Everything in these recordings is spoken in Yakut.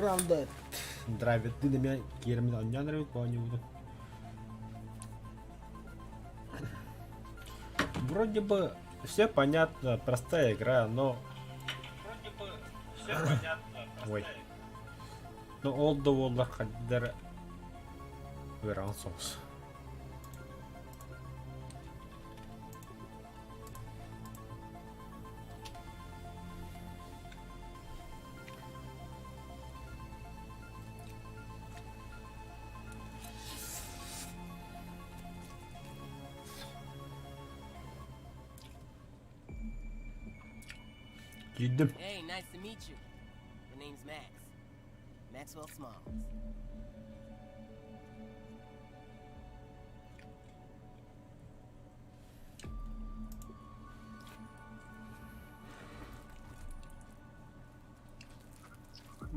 Grounded. Драйвердыын эмиэ киирэммин оонньоон эрэбит бу оонньуубутун. Вроде бы все понятно, простая игра, но... Вроде бы все понятно, Ой. Но ол да буоллар хайдар ыарахан соҕус. Киирдим. Hey, nice to meet you. The name's Max. Maxwell Smalls.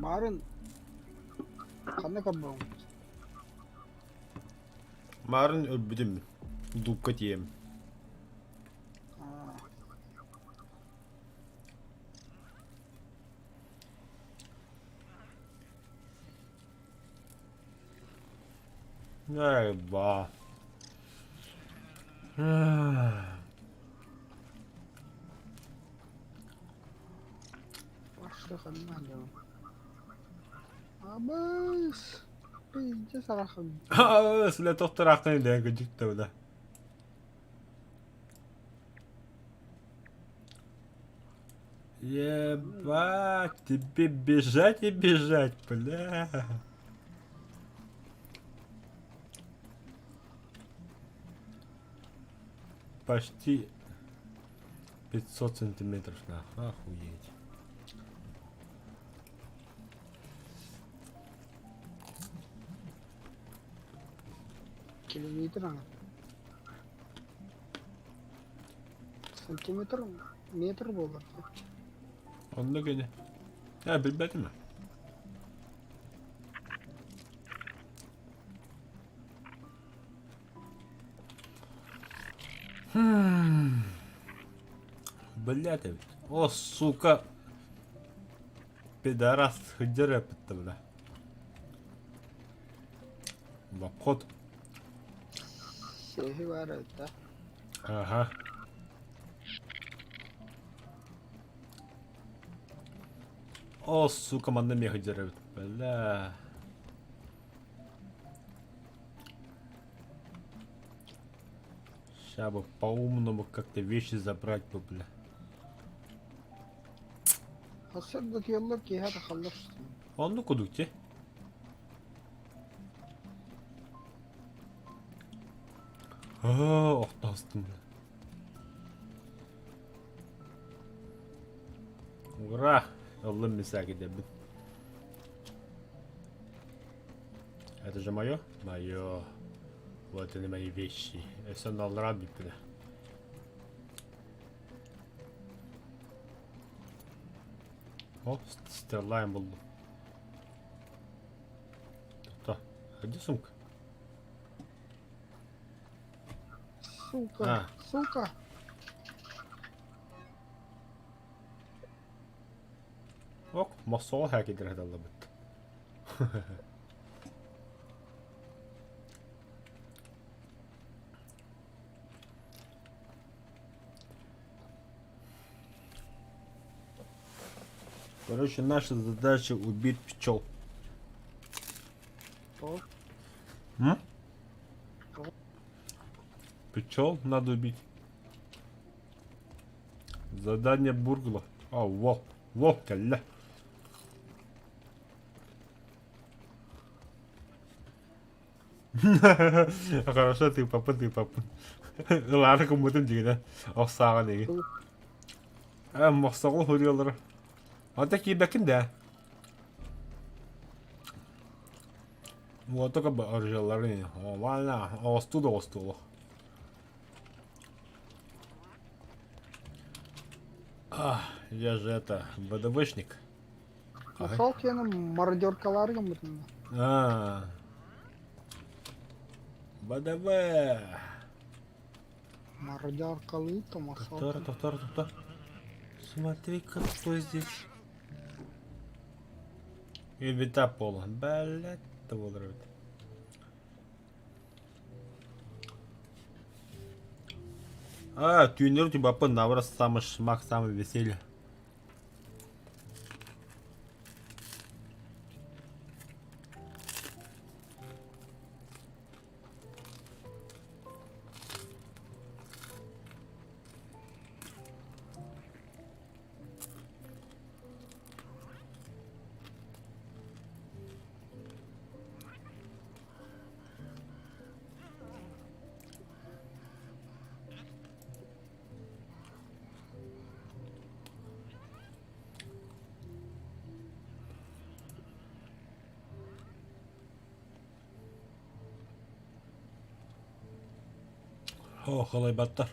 Марын ханна көрбөҥ? Марын өлбүтүм. Дубка тиийэм. Ай, ба. Абыс! Пиздец арахан. Силэ тохтораахтан илээн кыдьыкта была. Ебать, тебе бежать и бежать, бля. Почти 500 сантиметров, нахуй, охуеть. Километр ана. Сантиметр, метр буолар. Онно кини. Э, билбэтим. Хм. Блядь, эбит. О, сука. Пидорас сылдьар эппиттэ, бля. Обход. Сиэһи баар эбит да. Ага. О, сука, манна меха дьарабыт. Бля. Ща бы по-умному как-то вещи забрать бы, бля. Хасыр да тиэллэр киэһэ тахаллар. Оннук кудук те. Аа, охтоостум. Ура! Ыллым мисаки дэбит. Это же мое? Мое. Вот они мои вещи. Все налра биппинэ. О, Стерлайн буллум. Тохто. А где сумка? Сука, А. сука. Ок, мохсоҕо хээкидэр хаталлабыт. Короче, наша задача убить пчел. Что? М? Что? Пчел надо убить. Задание Бургла. А, во, во, кэллэ. Хорошо, ты папа, ты папа. Ылаары кыммытым дьигинэ. Ох сааҕа диги. Э, мохсоҕол хуруйаллара. Ата киирбэккин да. Вот только оружиялары. Ладно, оҕостуу да оҕостуу А, я же это, ВДВшник. Нашел киэнэ мародеркалаары гыммытын. А. ВДВ. Мародеркалыы томасол. Тохтор, тохтор, тохтор. Смотри-ка, кто здесь. Инвентарь пол. Блядь, буолар эбит. А, түүннэри тубаппын, наоборот, самый шмак, самый веселье. О, халайбаттар.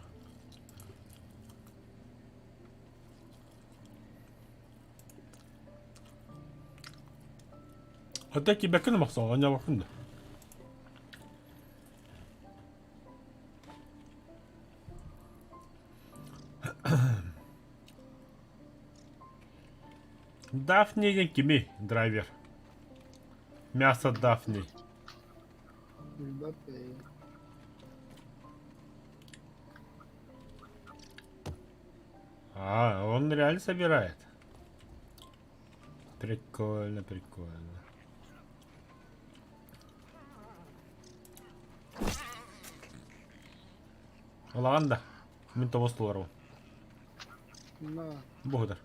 Хата кибэккин махсал, анньабаккын да. Дафни диэн кими драйвер? Мясо Дафни. Билбэт ээ. А, он реально собирает. Прикольно, прикольно. Улахан да. Мин тобос толору. Да. Буһудар.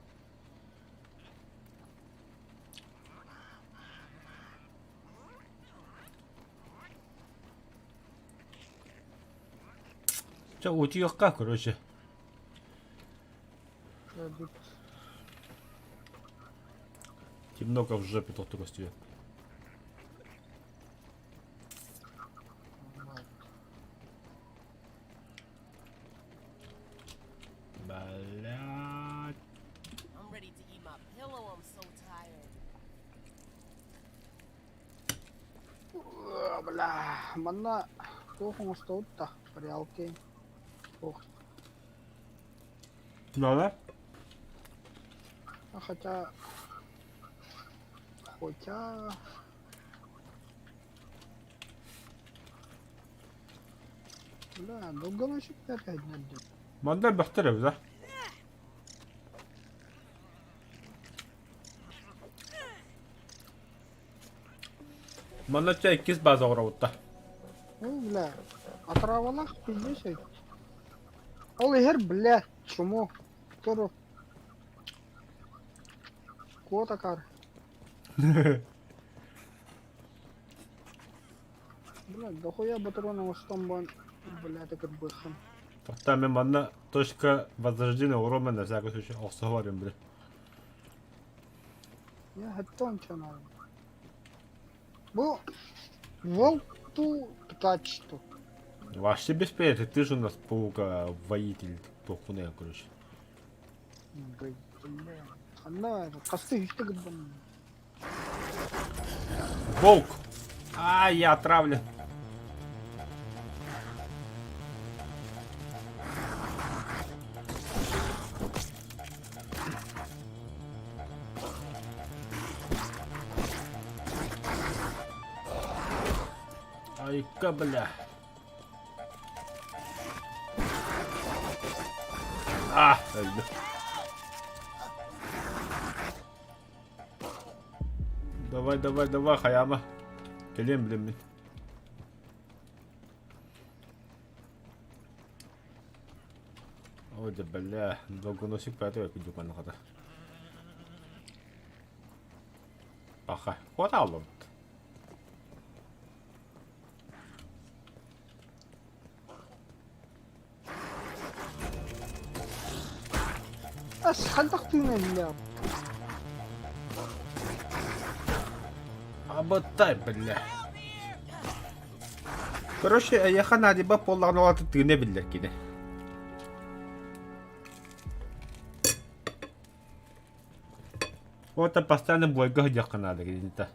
Чэ, утуйуохха, короче. Темно как в жопе тохтур көстүө. Блядь. I'm ready to eat my pillow. I'm so tired. Бля, манна туох оҥостубут да, прялки. Ох, Надо? а хотя... Хотя... Бля, долгоносик опять нет. Мандар бөхтөр эбит, да? Манна чэ иккис база оҥоробут да. Ну, бля, отравалах пиздец. Ол иһэр, бля, чмо. Көрө. Куотакар. Бля, дохуя патрона оҥостон баран, бля, кырбыаххын. Тоқтаа мен манна точка возрождения урома на всякий случай охсоһо бля. Я хаттон чанар. Бу волк ту ткач ту. Вообще без понятия, ты же у нас паука воитель похуная, короче. Бля. Ханна хасты үстэ гыббын. Волк! А, я отравлен. Айка, бля. А, өлдү. Давай, давай, давай, хайама. Кэлиэм билэммин. Ой, да бля, долгоносик пятый кудюканы хата. Паха, хватало. Ас хайдах тыына бля. Абытай, бля. Короче, эйиэхэ наадыйбат буоллаҕына ол тыына биллэр кини. Вот постоянно бойга сылдьыахха наада кинитэ.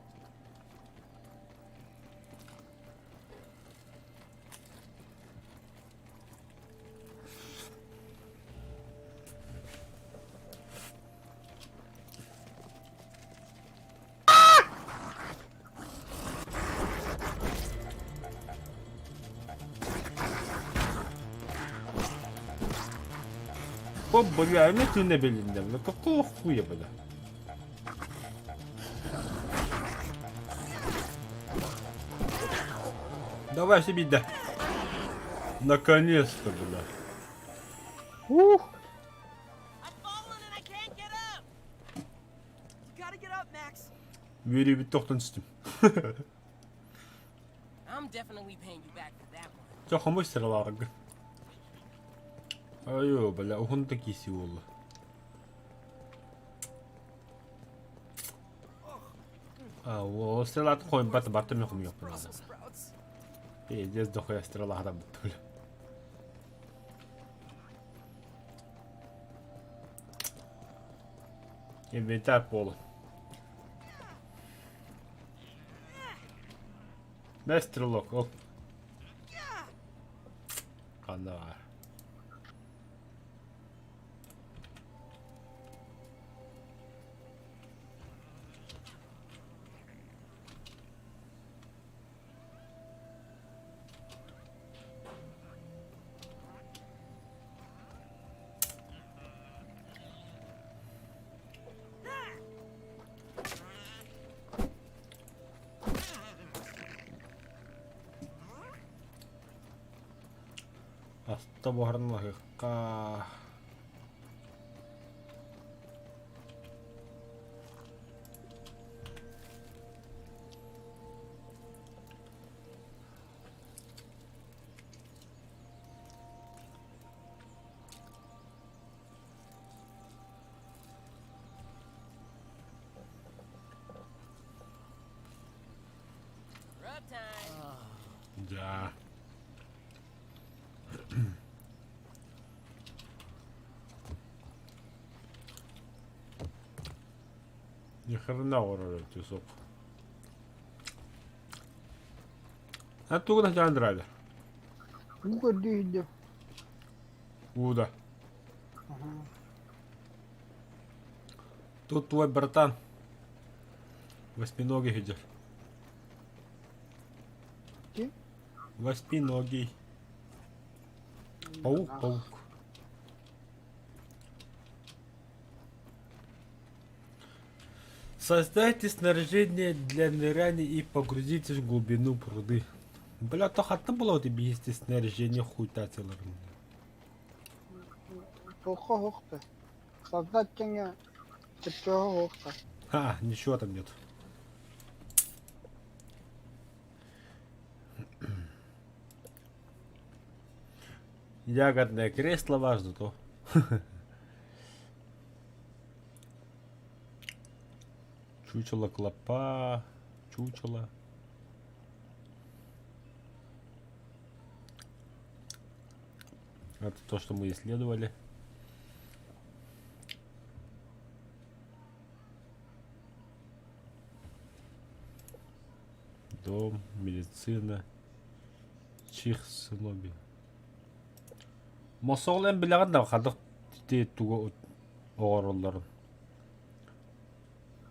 О, бля, эмиэ тыына билиннэ, бля, какого хуя, бля? Давай себе да. Наконец-то, бля. Ух! Үөрүүбүт тохтон түстүм. Чэ, хомуй сыралаарга. Айо, бля, уһун да киси буолла. А, о, стрелат хойбат барта мен хомуйуохпун наада. Пиздец, дохуя стрела хатабыт, бля. Инвентарь пола. Бэс стрелок, ол. Ханна баар. Аста буһаран аһыахха. Да. Ни хрена оҥорор эбит суох. А тугун сатаан драйвер? Уу көрдүү иһиллиэ. Уу да. Тут твой братан восьминогий идет. Ким? Восьминогий. Паук, паук. Создайте снаряжение для ныряния и погрузитесь в глубину пруды. Бля, то хатта было вот есть снаряжение хуйта целая. Туохха оһох да. Создать кэҥэ сөптөөҕө оһох да. А, ничего там нет. Ягодное кресло важно то. Чучело клопа, чучело. Это то, что мы исследовали. Дом, медицина. Чих сыноби. Мосоҕол эн билэҕин да хадык ти тугу оҕороллорун.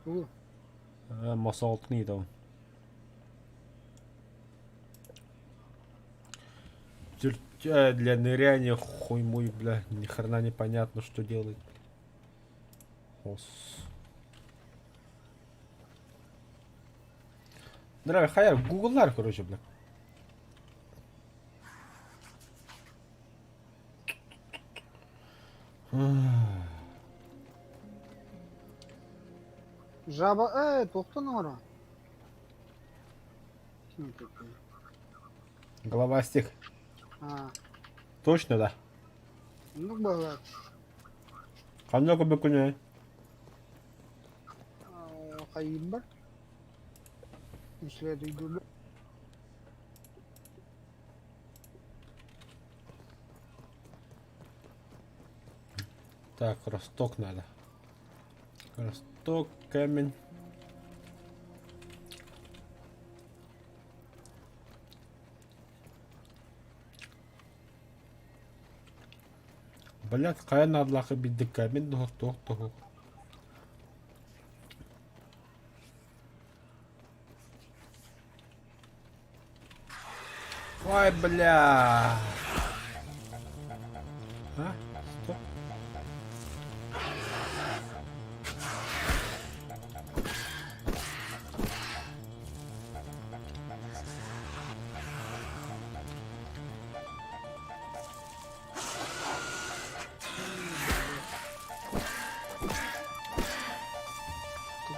Тугу? Мосоҕолтун ыйытабын. Для ныряния хуй мой, бля, ни хрена непонятно, что делать. Ос. Драйв, хайа, гуглар, короче, бля. Жаба ээ туохтан оҥоро? Головастик. Аа, Точно, да? оннук быһыылаах. Ханна көбөкүнэ? Хайыырбар. Исследуйдур. Так, росток надо. Росток, камень. Блядь, хайа наадалаахы билдик камень туох туох туох. Ой, бля. А? Стоп.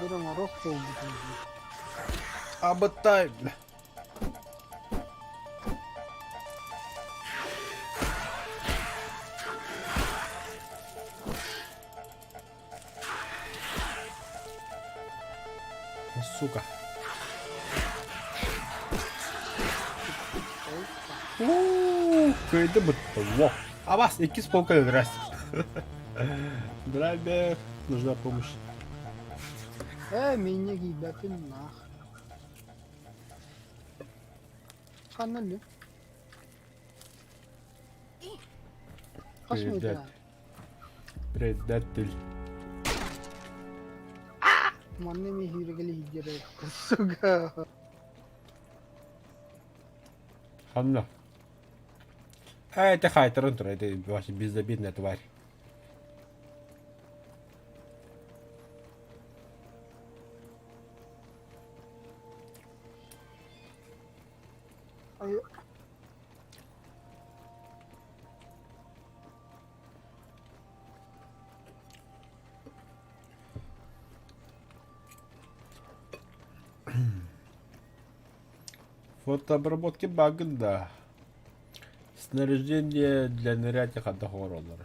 Хайдах эрэ оҥоруох буолбутум дии. Абытай, бля. Сука. Уу, кыайды бытты. Во. Абас, иккис полка здрасте. Драйвер, нужна помощь. Ээ, миинньэ киирбэппин нах. Ханна өллүм? Хас Предатель. Предатель. Манна эмиэ сүүрэкэлии сылдьар эбиккин, сука. Ханна? А, это хайтерон тура, это вообще безобидная тварь. Ай, Фотообработки багын да. Снаряжение для нырятих отдохороллар.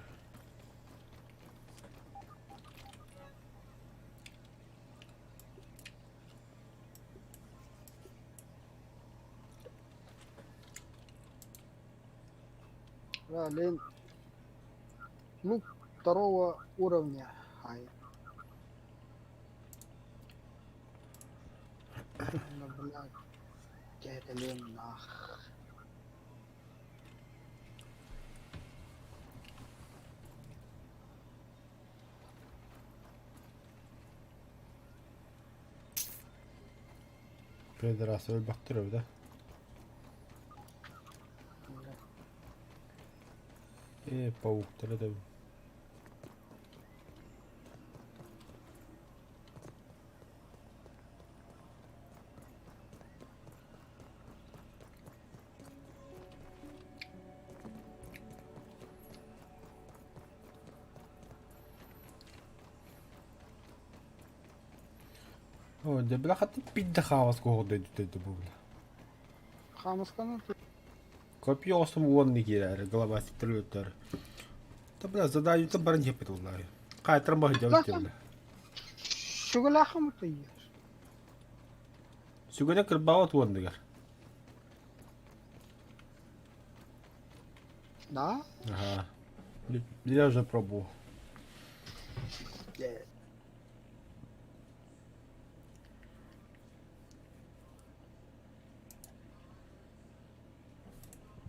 Блин. Лук второго уровня. Ай. Ну, блядь. Это лень, нах. Пидорас өлбөхтөр да. Э, пауктары да. О, дьэ бля хата пидда хаамас куһаҕан дойдута этэ бу бля. Хаамысканы Копье оҥостон уонна киирээри глобастиктар өлөттөр. Та бля заданиета баран иһиппит уллаары. Хаайтаран баһыйдьабыт диэн бля. Сүгэлээххин бутуйар. Сүгэнэ кырбаабат уонныгар. Да? Ага. Я уже пробовал.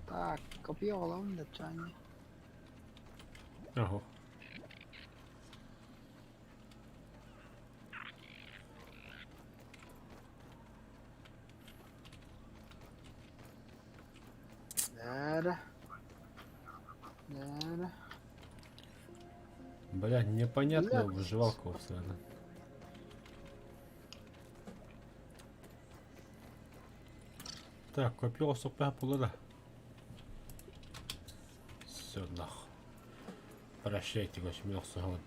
Так, копье оҕолорун да чаанньа. Ага. Нээрэ. Нээрэ. Бля, непонятная Бля. выживалка постоянно. Так, копье соппа да. Все нах. Прощайте, восьмёрся вот.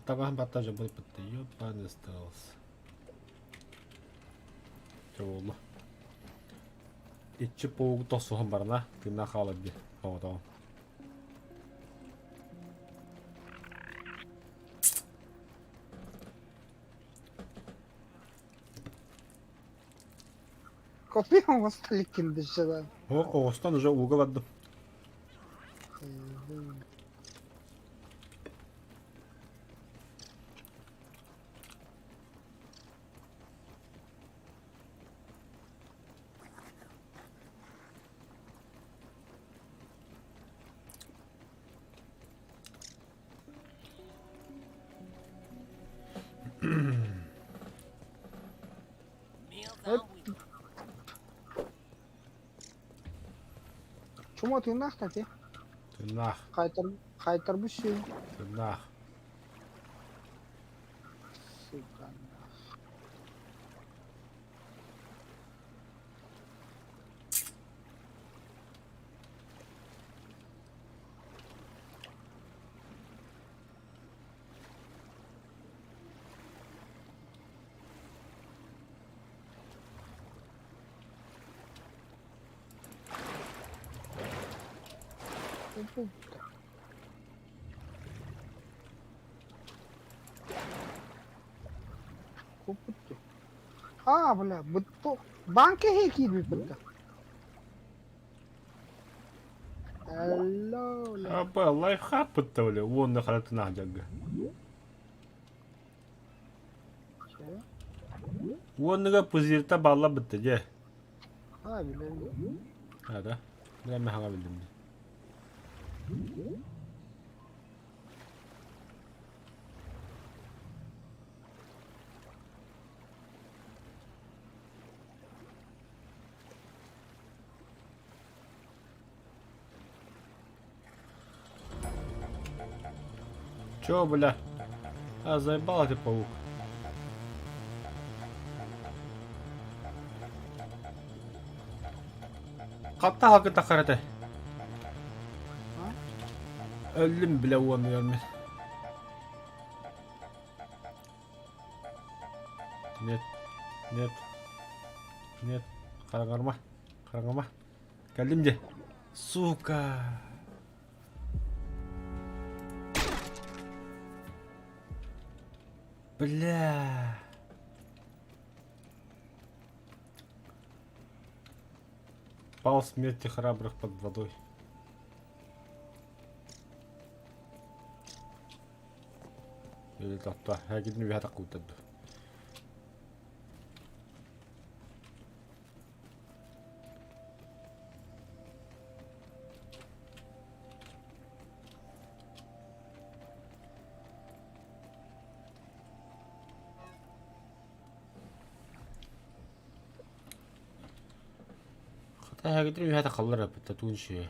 Табан баттажа был под ёбаный стелс. Чоолу. Иччи паук тосуһан барна, тыыннаах хаалар дии. Оҕотоҕун. Копье оҥосто иликкин дышыдан. О, оҕустан уже ууга бардым. Meals on wheels. Чума тыыннаах да ти. Тыыннаах, Хайтар хайтарбыт сүөһү. тыыннаах. Сука. Куппут. Куппут. А, бля, бутто банка иһэ киирбиппит да. Алло, бля. Аба, лайфхак бытта бля, уонна харатын аһдьарга. Чэ? Уонныга пузырьта балла бытта дьэ. А, билэбин. А, да? Бля, мен хаҥа билдим. Чё, бля? А, заебал ты, паук. Хатта хакы тахарата. Өллүм, бля, уонугар мин. Нет, нет, нет, хараҥарма, хараҥарма. Кэллим дьэ. Сука. Бля. Пал смерти храбрых под водой. Или тохто, һэкитин үһэ таккуутар ду. Хата һэкитин үһэ такаллар эппит туун шиэ.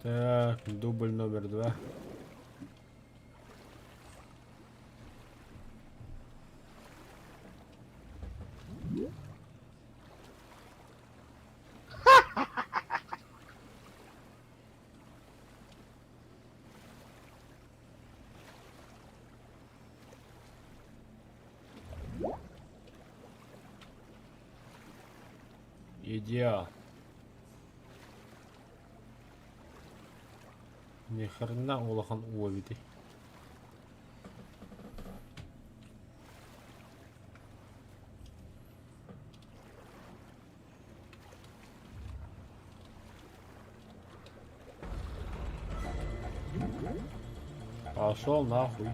Так, дубль номер 2. Идеал. Ни хрена улахан уу эбитий. Пошел нахуй.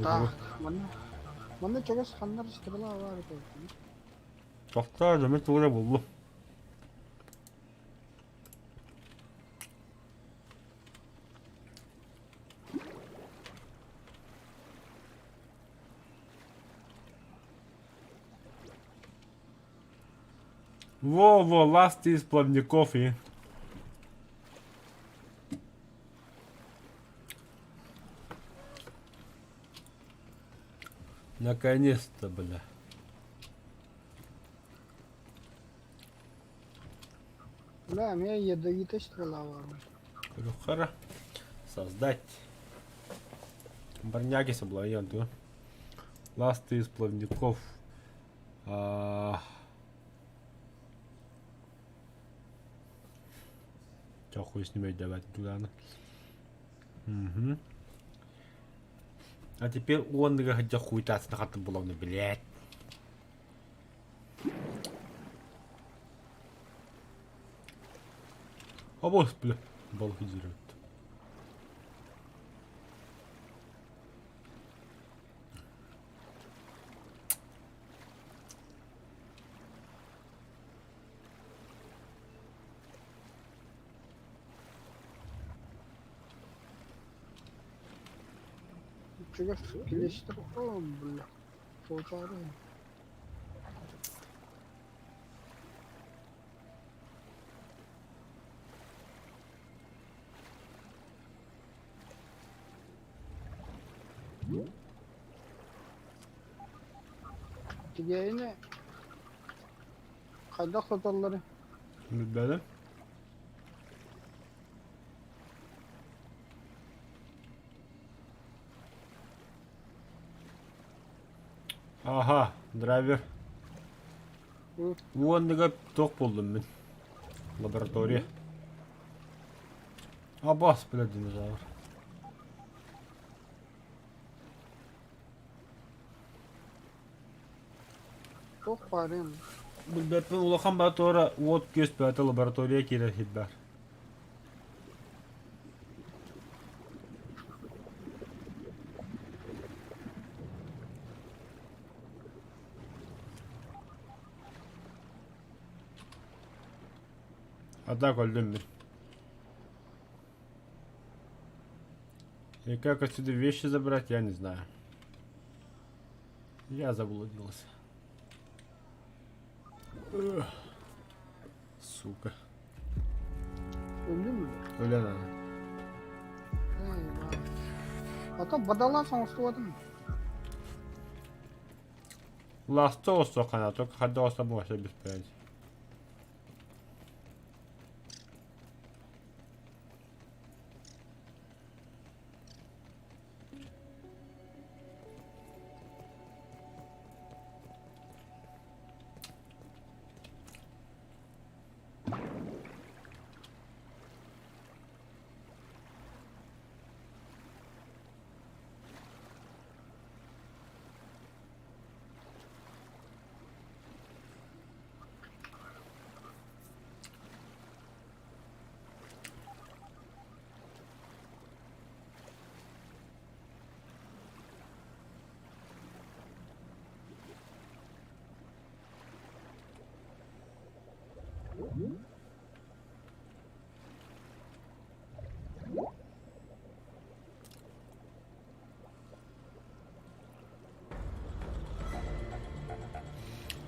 Так, манна манна чугас ханнар стрела баар этэ. Тохтоо, дьэ тугу эрэ буллум. Во-во, ласты из плавников и... Наконец-то, бля. Бля, эмиэ ядовитай стрела баар. Хара. Создать. Броняги соблазн, да? Ласты из плавников. А... Чё хуй с ними давать туда. Угу. А теперь он хотя хуй на хату было, блядь. А вот, бля, балхизирует. Чугас клещтер о, бля. Получары. Тигээйини хайдах сотоллорун? Билбэтим. Аха, драйвер. Уонныга туох булдум мин? Лаборатория. Абас, бля, динозавр. Туох баарый? Билбэппин улахан баатора уот күөс баата лаборатория киирэр сир баар. А так өлдүм мин. И как отсюда вещи забрать, я не знаю. Я заблудился. Эх. Сука. Өлдүм mi? Өлөн аны. Eyvah. Ата бадалаан оҥостубатым. Ласта оссохана, только хадда оссо вообще без понятия.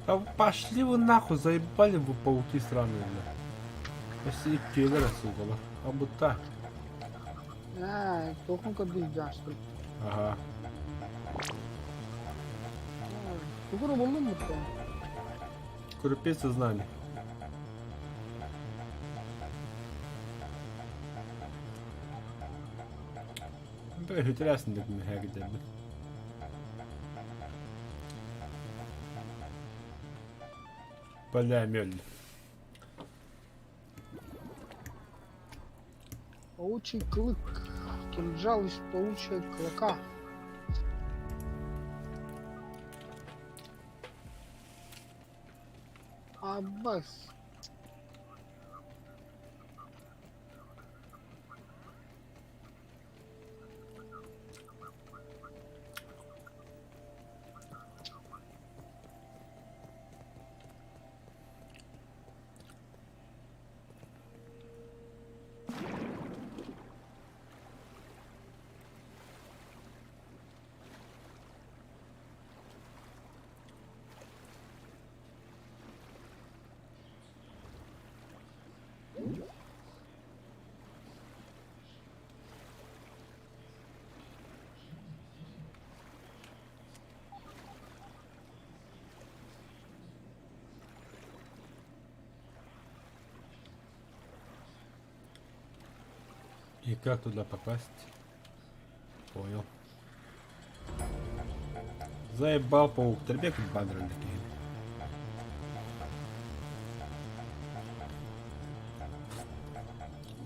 Да пошли вы нахуй, заебали вы пауки сраные, бля. Если киллер отсюда, а будто. Ээ, туохун көрдүү дьаастым. Ага. Тугура буллум бутта. Крупицы знали. Бля, интересно, так мне где. Бля, мель. Паучий клык. Кинжал из паучьего клыка. Аббас. И как туда попасть? Понял. Заебал паук. Требек баннеры такие.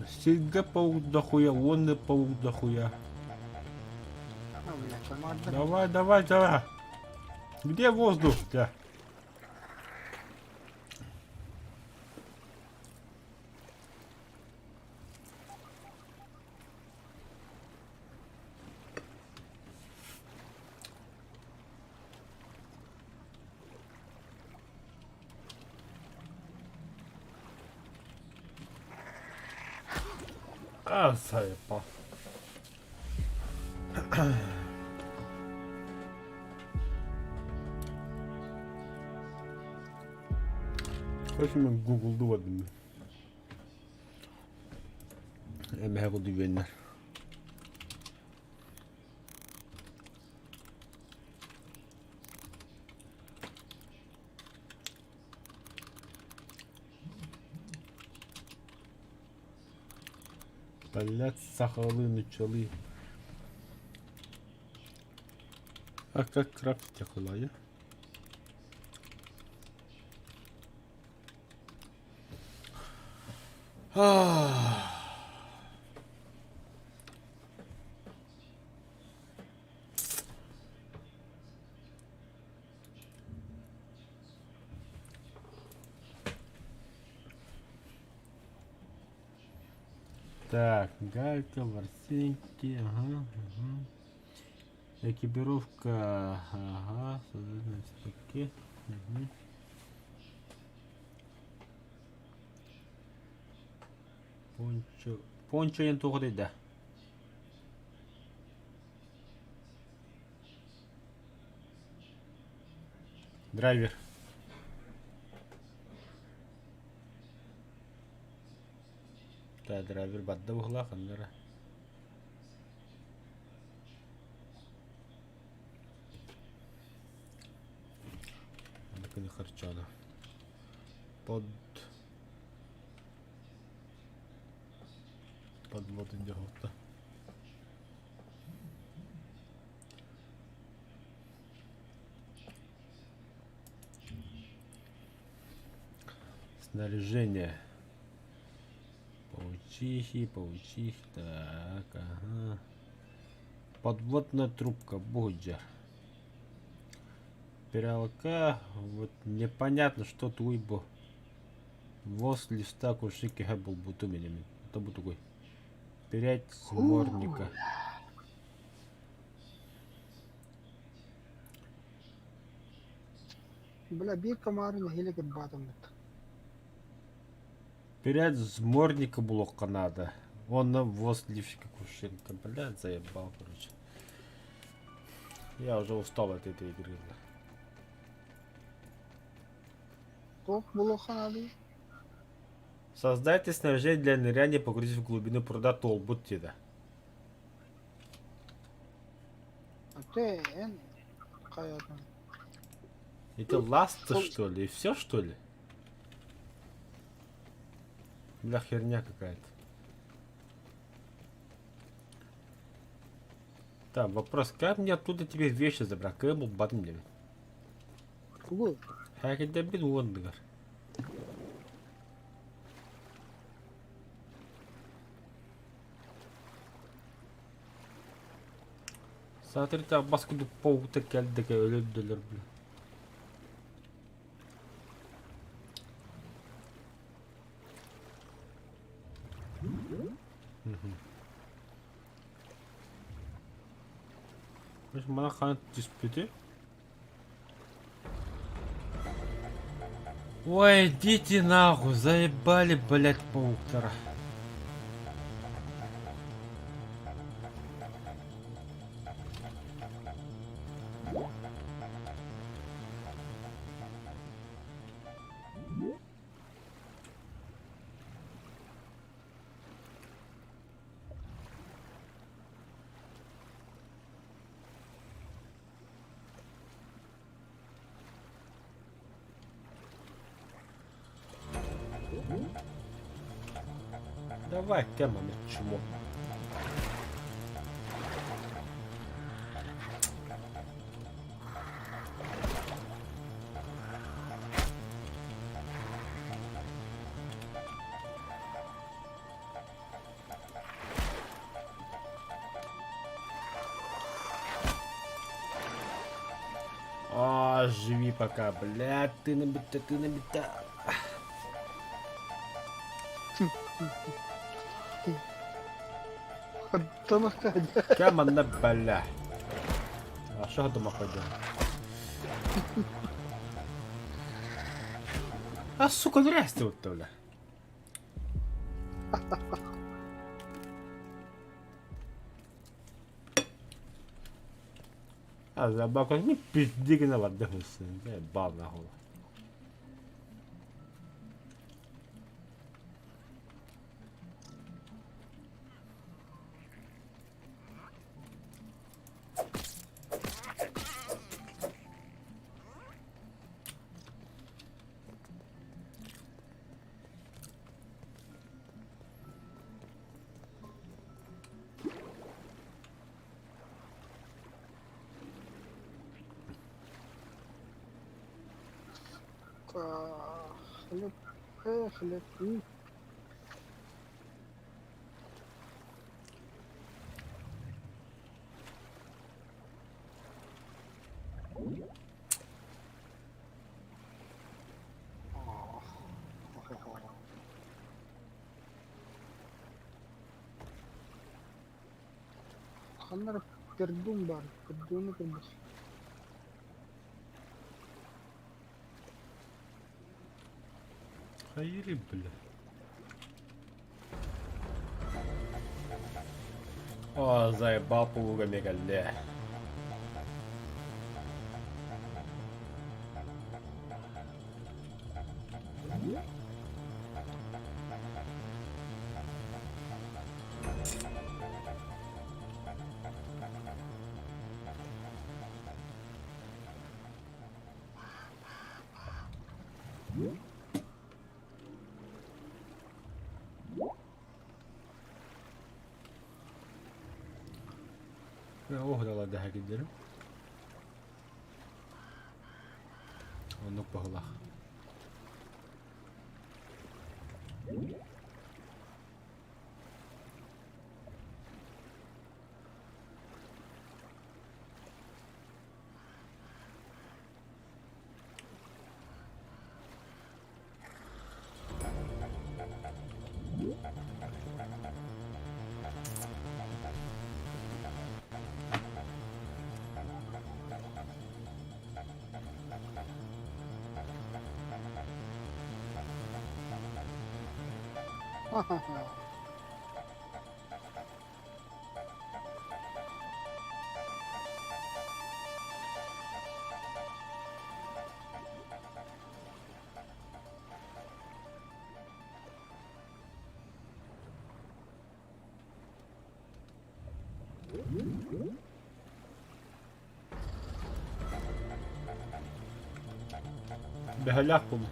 Всегда паук дохуя, вон и паук дохуя. А, блядь, команда. Давай, давай, давай. Где воздух? Да. А, заебал. Короче, мен гуглдубадым. Эмэһэ кудуйбэннэр. Блядь, сахалыы, нуччалыы. А как крафтить ахылайа? Так, гайка, ворсинки, ага, угу. Экипировка, ага, таки. Угу. Пончо, пончо диэн туох да? Драйвер. Да, драйвер бадда быһылаах аннара. Аны харчана. Под подводын дьоһутта. Снаряжение. Паучихи, паучихи. Так, ага. Подводная трубка, буджер. Пиралка. Вот непонятно, что туйбо. Воз листа кушики хэбл бутуменеми. Это бу такой. Перять сморника. Бля, биир комары нэһиилэ кырбаатым быт. Перять сборника блока надо. Он на воз лифчика кувшинка. Блядь, заебал, короче. Я уже устал от этой игры. Бля. Туох булуохха наадый? Создайте снаряжение для ныряния, погрузив в глубину пруда толбут теда. Ате эн хайатын. Это ласта, что ли? И все, что ли? Бля, херня какая-то. Так, вопрос, как мне оттуда тебе вещи забрать? Как был батын мне? Тугу? Хакедебин уондыгар. Саатыр бас курдук пауктар кэлдэ өлөрдөлөр бля. Мана хаан түспүтүй? Ой, идите нахуй, заебали, блядь, пауктара. Давай, Кэмон, чмо. А, живи пока, блядь, ты набита, ты набита. Тамахтаадьа. Кэмонна бля. А что дома пойдем? А, сука, здрасте вот бля. А, забака, не пизди на воде, бал нахуй. Хлеб, хлеб. Ханна эрэ пердун баар, пердуну көрбүт. Хайыры, бля. О, заебал полуга мегале. Ох, дала дэһэ киллэрим. Оннук баһылаах. Ха-ха-ха. Бэһэлээх буолуо.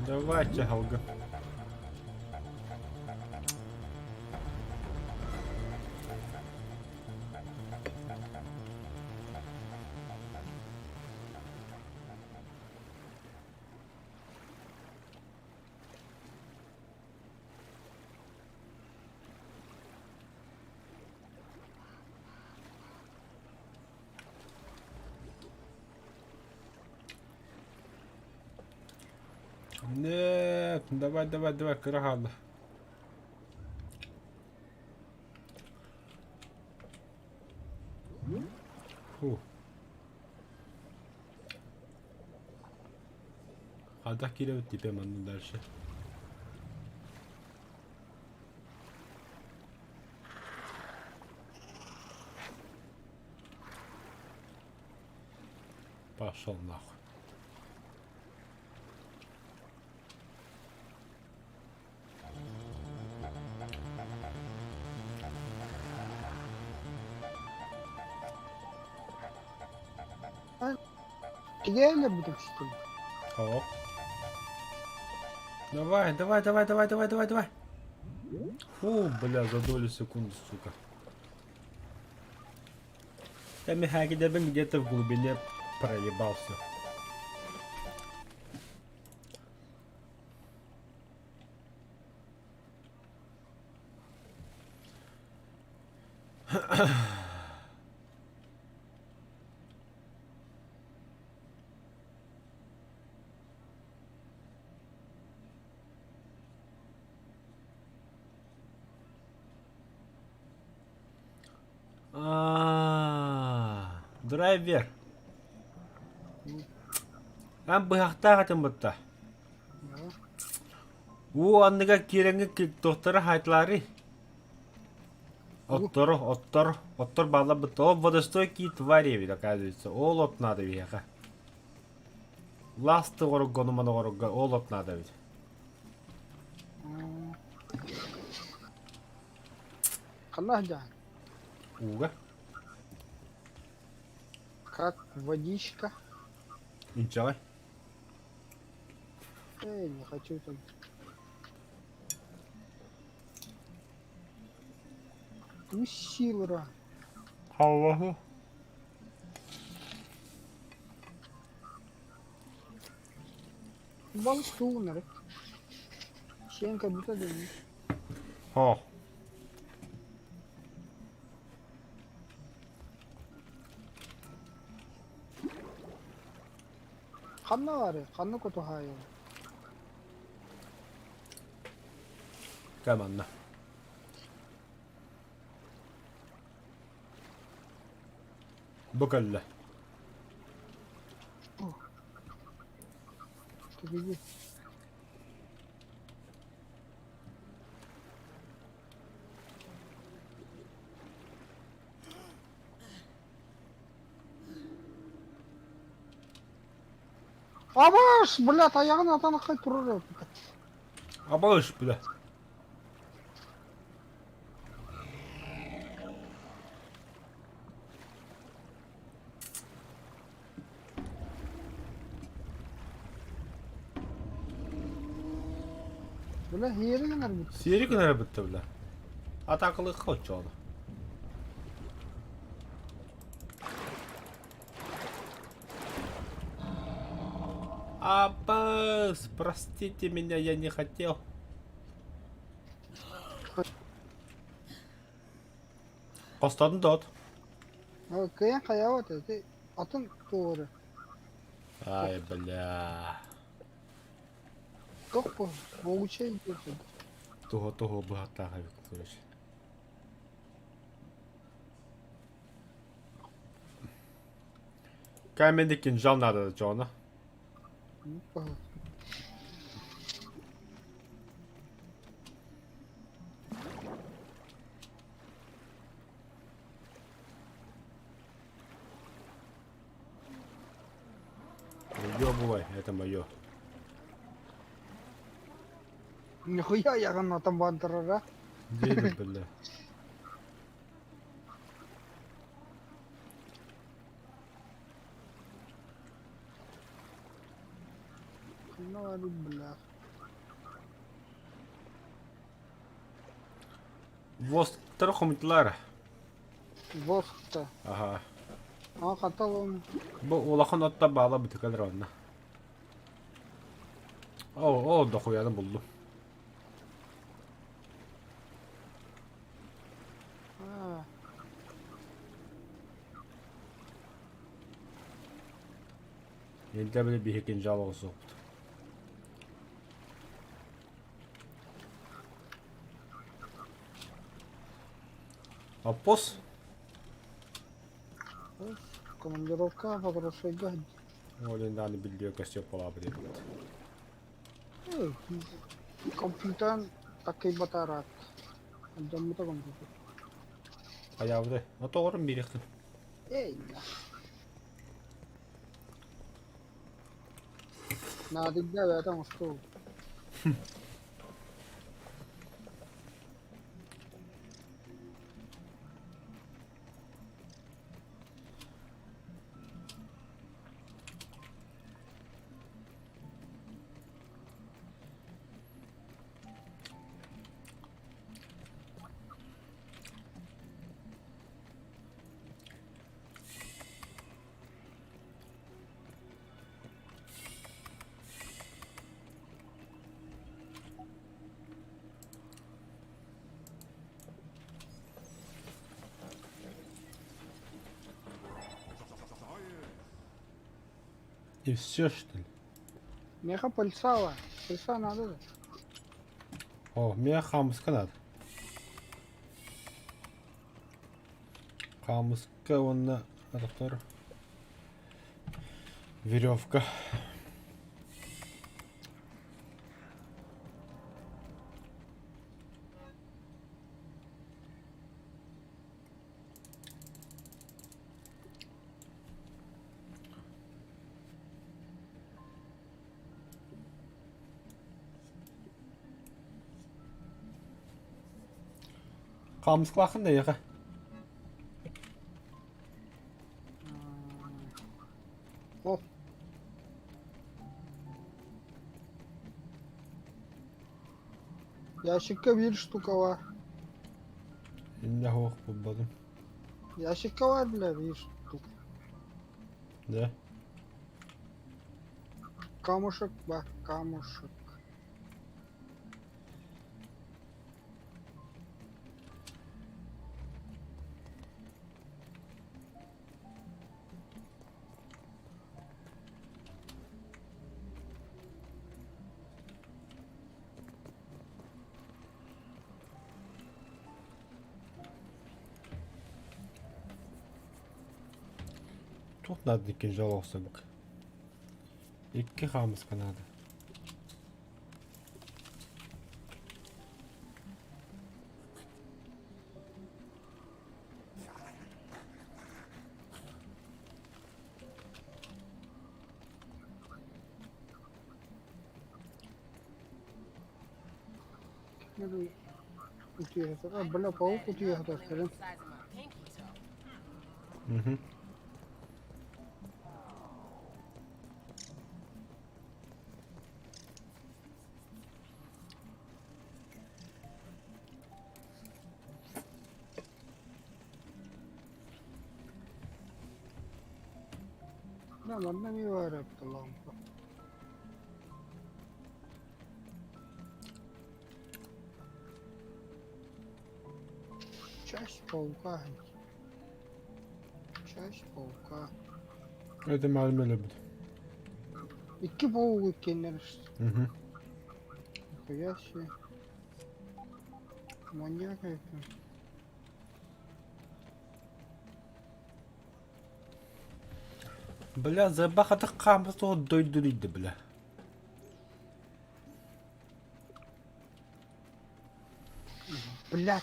Давайте, Галга. Нет, давай, давай, давай, кыра хаалла. Фу. Хайдах киирэбит типа манна дальше. Пошел нахуй. Кидэйэлэр бүтүм что ли? О. Давай, давай, давай, давай, давай, давай, давай. Фу, бля, за долю секунды, сука. Там Михакидебен где-то в глубине проебался. А, драйвер. Ан быһахтаах этим бытта. Уу анныгар киирэҥҥин туохтара хаайтылаарый? Оттору, оттор, оттор бааллар бытта. Ол водостойкие твари эбит, оказывается. Ол от надо биһиэхэ. Ласты оҕорго, ону-маны оҕорго ол от надо эбит. Ханна сылдьаҕын? Ууга. Как водичка. Инчэҕэй. Эй, не хочу там. Усилра. Халлаһы. Балык тугунары. Сиэн көрбүтэ дэнни. Хо. Ханна баарый? Ханна кутуһаайын? Кэ манна. Бу кэллэ. Түгүгү. Абаш, бля, тайаҕын атан аххай турар эбит. Абаш, бля. Бля, сиэри гынар бит. Сиэри гынар битте, бля. Атакылык оччоҕуна. Аббас, простите меня, я не хотел. Хостодун тот. Кыйан хайаабат эти атын туору. Ай, бля. Туох бу? Буогучай диэххин. Туһа-туһа быһаттаах эбит, короче. Каменный кинжал надо, Джона. Уёбывай, это мое. Нихуя яҕын бандырара. Диэбит биллэ. Ханна бля. Восктар хомутулар. Воскта. Аха. А хатал Бу улахан отта баала бытыкалар онно. О, о, дохуяны булдум. А. Элдэ били биһи кинжал оҕусуохпут. Аппос? Командировка Покровскайга Ол дааны биллиэ көстүө полаабы диэбит. Компьютер таккыйбатараат. Дьоммута компьютер. Хайаабытай? Отоҕорун биэриэххин. Эй, наадыйда бэйэтэ оҥостуу. И все, что ли? Миэхэ пыльца Пыльца надо да? О, миэхэ хаамыска надо. Хаамыска уонна атахтар веревка. Хаамыскалааххын да эйиэхэ? О. Ящикка биир штука баар. Иннэ суох булбатым. Ящикка баар бля биир штука. Да? Камушек баар, камушек. Туох наада кинжал охсорго? Икки хаамыска наада. Бля, паук утуйа сытар. Мгм. Да, манна эмиэ баар эбит лампа. Часть паука. Часть паука. Это мaalım өлөбүт. Икки паук иккиэннэр Мгм. Нихуя себе. Маньяк это. Бля, забахата хаамыс тоҕо дойдуруйда, бля. Блядь.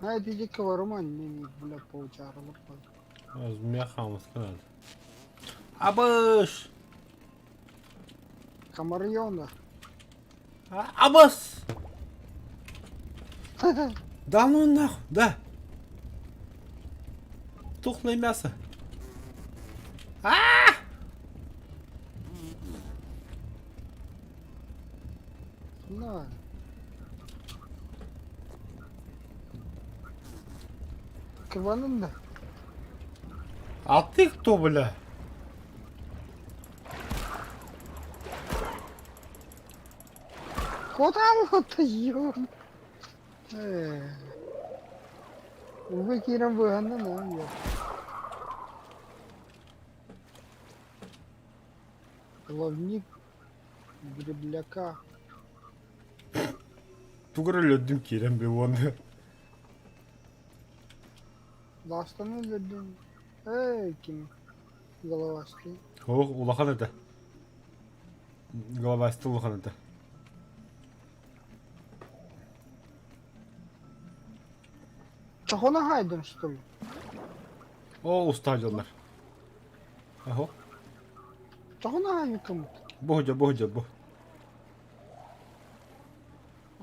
А это дико роман, не, не, бля, паучара, Миэхэ хаамыска наада. Абыш! Комарьона. Абыс! Да ну нахуй, да! Тухлое мясо. А! На. Кыбанын да. А ты кто, бля? Куда вот ё? Э. Убы киирэн быһанна на Ловник гребляка. Тугура өлөрдүм киирэн би уонна. Ластаны өлөрдүм. Эй, ким головастый. Ох, улахан этэ. Головастый улахан этэ. Чохона хайдын, что ли? О, устаа дьоннор. Аһо. Чохона хайдын. Бу бу бу.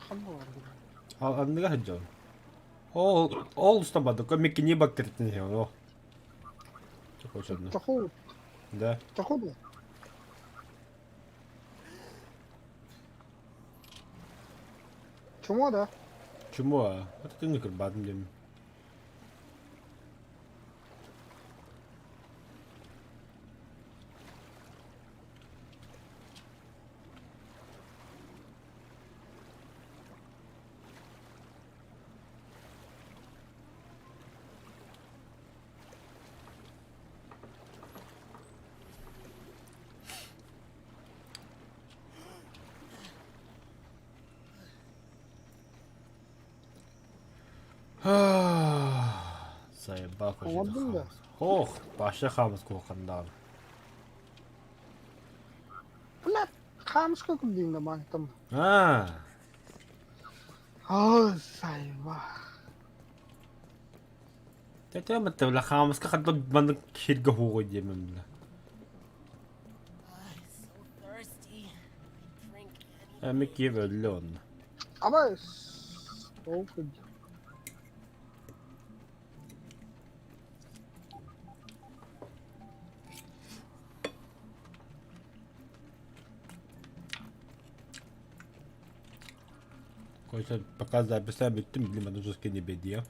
Ханна бар. Анныга сылдьабын. Ол ол устан бардык. Миккини бактеритин иһэҕин о. Чоху Чоху. Да. Чоху да. Чмо да? Чмо, а ты не кырбадым диэн. Заебал Оҥордуҥ да? Ох, баша хаамыс куохандаан. Бля, хаамыска курдук да маантам. Аа. Оо, сайба. Тэтэ бля хаамыска хадда маннык сиргэ хуоҕуй диэмин бля. Эми киев өллө онно. Аба, ол курдук. Короче, пока записать бүттүм, билим аны жестко не бедием.